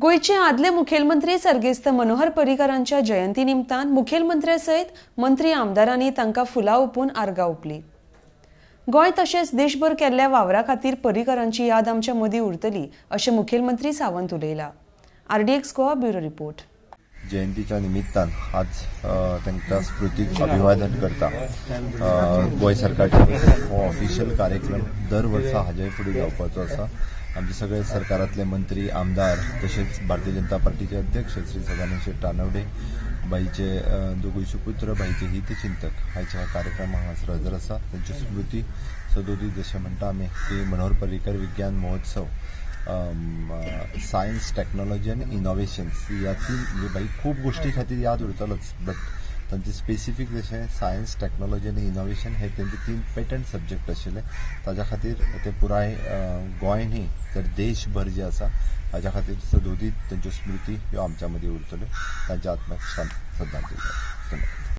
गोंयचे आदले मुखेलमंत्री सर्गेस्त मनोहर पर्रीकरांच्या जयंती निमतान मुखेलमंत्र्या सयत मंत्री, आमदारांनी तांकां फुलां ओंपून आर्गां ओंपली. गोंय तशेंच देशभर केल्ल्या वावरा खातीर पर्रीकरांची याद आमच्या मदीं उरतली, अशें मुखेलमंत्री सावंत उलयला. RDX Goa, bureau report. जयंतीच्या निमित्तान आज तांकां स्मृतीक अभिवादन करता. गोंय सरकारच्या वतीन हो ऑफिशियल कार्यक्रम दर वर्सा हाजे फुडें जावपाचो आसा. आमचे सगळे सरकारांतले मंत्री, आमदार, तशेंच भारतीय जनता पार्टीचे अध्यक्ष श्री सदानंद शेट तानवडे, भाईचे दोगूय सुपुत्र, भाईचे हितचिंतक हाच्या ह्या कार्यक्रमाक हांगासर हजर आसा. तांच्यो स्मृती सदोदीत, जशें म्हणटा आमी की मनोहर पर्रीकर विज्ञान महोत्सव, सायन्स, टेक्नॉलॉजी आनी इनोव्हेशन्स ह्या तीन, म्हणजे भाई खूब गोश्टी खातीर याद उरतलोच, बट तांचे स्पेसिफीक जशें सायन्स, टेक्नॉलॉजी आनी इनोव्हेशन हे तेंचे तीन पेटंट सब्जेक्ट आशिल्ले. ताज्या खातीर ते पुराय गोंय न्ही तर देशभर जे आसा, हाज्या खातीर सदोदीत तांच्यो स्मृती ह्यो आमच्या मदीं उरतल्यो. तांच्या आत्म्याक शांत श्रद्धांजली. धन्यवाद.